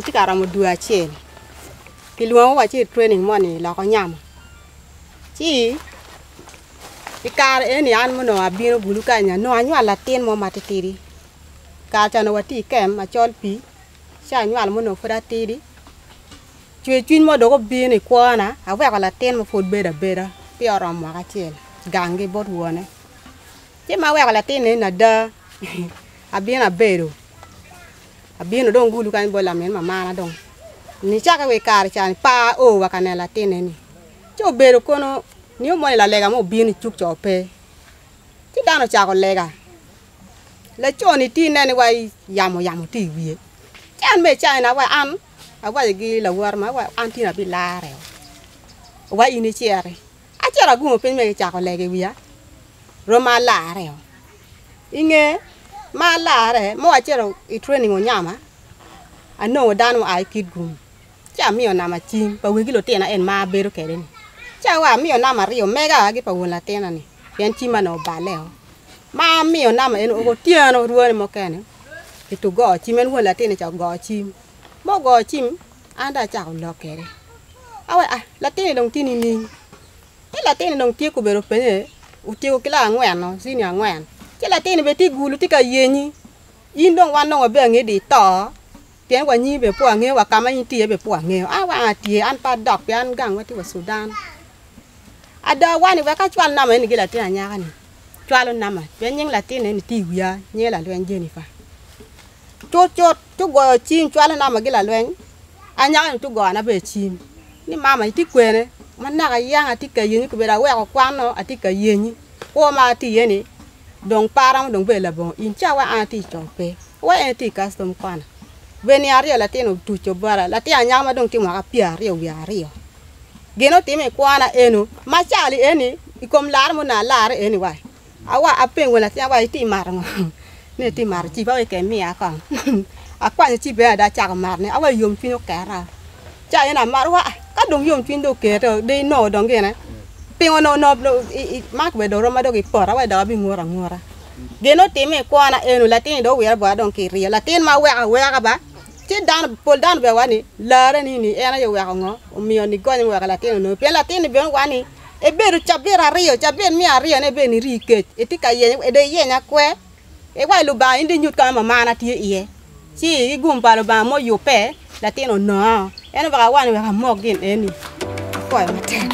dong tye ka romo dwe acel kilwongo wa ci i training moni i loko nyamo ci i kare eni an ma onongo abino bulu kany onongo anywalo latin mo matitidi kare ca onongo watye i kem acol pii ci anywalo ma onongo pud atidi cwer cwiny mo dong obino i kwona aweko latin ma pud bedo abeda peya oromo mwaka acel gangi bot wone ci ma aweko latin eni ada abino abedo abino dong gulu kany bot lamin mamana dong nicake wa i kare ca ni pe ao wa ka neno latin eni ci obedo kono nio moni lalega mo obino i cuk ca pe ci dano ocako lega laco ni tye inene wa yamo yamo tye i wiye ci an bene icane awaco an awaco ki lawota mo awaco an tin abilare wa in iciti acito agungo piny ma gicako lego i wiya rom ma alareo i nge ma alare ma wacito i training onyama anongo dano mua i Kitgum ci amiyo namba cim pa wegi lutina eni ma abedo kwede-ni ci awaco amiyo namba aryo mega ki pa won latina-ni pien cimma onongo oballe-o ma amiyo namba eni otyeno orwone mukene ki goyo cim en won latin-ni ca ogoyo cim ma ogoyo cim an dong acako lok kwede awaco a latin-ni dong tye nining? Ci latin-ni dong tye kobedo penye otyeko kilac angwen-o cinia angwen ci latin-ni bene tye i gulu tye ka yenyi in dong wan dong wabedo ange di ito pien wa nyingi bene pe wangeyo wa ka ma in itye iye bene pe wangeyo an awaco an atye an pe adok pien an gangwa tye wa Sudan ada wani wek acwal namba eni ki latin anyaka-ni cwalo namba pien nying latin eni tye i wiya nyinge lalweny Jennifer cutcut ci ogoyo cim cwalo namba ki lalweny anyaka-ni ci ogona bene cim ni mama itye kwene ma naka yang atye ka yenyi kobedo aweko kwan-nu atye ka yenyi kwo ma atye iye-ni dong pe aromo dong bedo labongo in ca wa an atye i co pe wa en tye i custom kona bene nino aryo latin otuco bota latin anyaka ma dong tye mwaka pyeraryo wiye aryo gin otime i kwona eno ma cali eni i kom lare ma onongo alare eni wa awa apenyo won latin awaci itye mato ngo ni etye mato cip awaci kong imiya kong akwanyo cip bene ada acako matone awaci yomcwiny oketa ca eni amato wa ka dong yomcwiny dong okete dong inongo dong gine pingo onongo man obedo dong rom ma dong ipoto awaci dok abingut anguta gin otime i kwona eno latin-ni dong owire bota dong kiryeyo latin ma aweko aweka ba ci dano pol dano bene waco ni larre ni en aye oweko ngo omiyo nigonyo me weko latin onongo pien latin-ni bene owaco ni ebedo cabit aryo cabit me aryone ebedo ni rii kec etye ka yenyo dong iyenya kwe iwaco Lubanga in dong inyut ka ma mamana tye iye ci ki gum pa Lubanga ma oyubbe latin onongo en oweko awaco ni wek amok gin eni apwoyo matek.